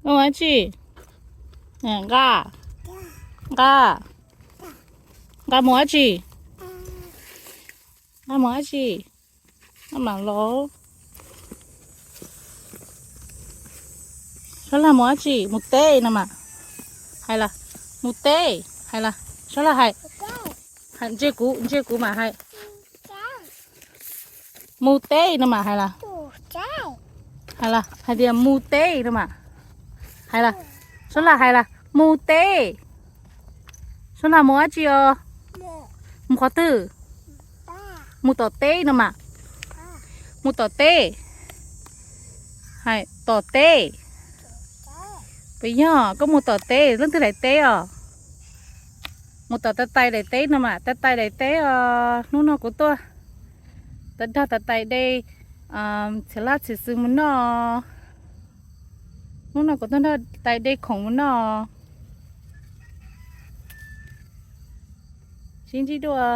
Koj mus dab tsi? Nqa, nqa, nqa mus dab tsi? Nqa mus dab tsi? Nqa mam los. Sab laj mus dab tsi? Mus teb no mas. Hais las, mus teb, hais las, sab laj hais. Ntsia kuv, ntsia kuv mam hais. Mus teb no mas hais las. Hais las, hais tias mus teb no mas. Hais las, sab laj hais las, mus teb. Sab laj mus dab tsi os? Mus qhov twg? Mus tom teb no mas. Mus tom teb. Hais tom teb. Puas yog koj mus tom teb? Leej twg daim teb os? Mus tom tais tais daim teb no mas, tais tais daim teb os. Hnub no kuv tuaj, tuaj nrog tais tais de txhia laj txhia xwm mus noj. Hnub no kuv tuaj nrog tais de khoom mus noj. Sib ntsib dua.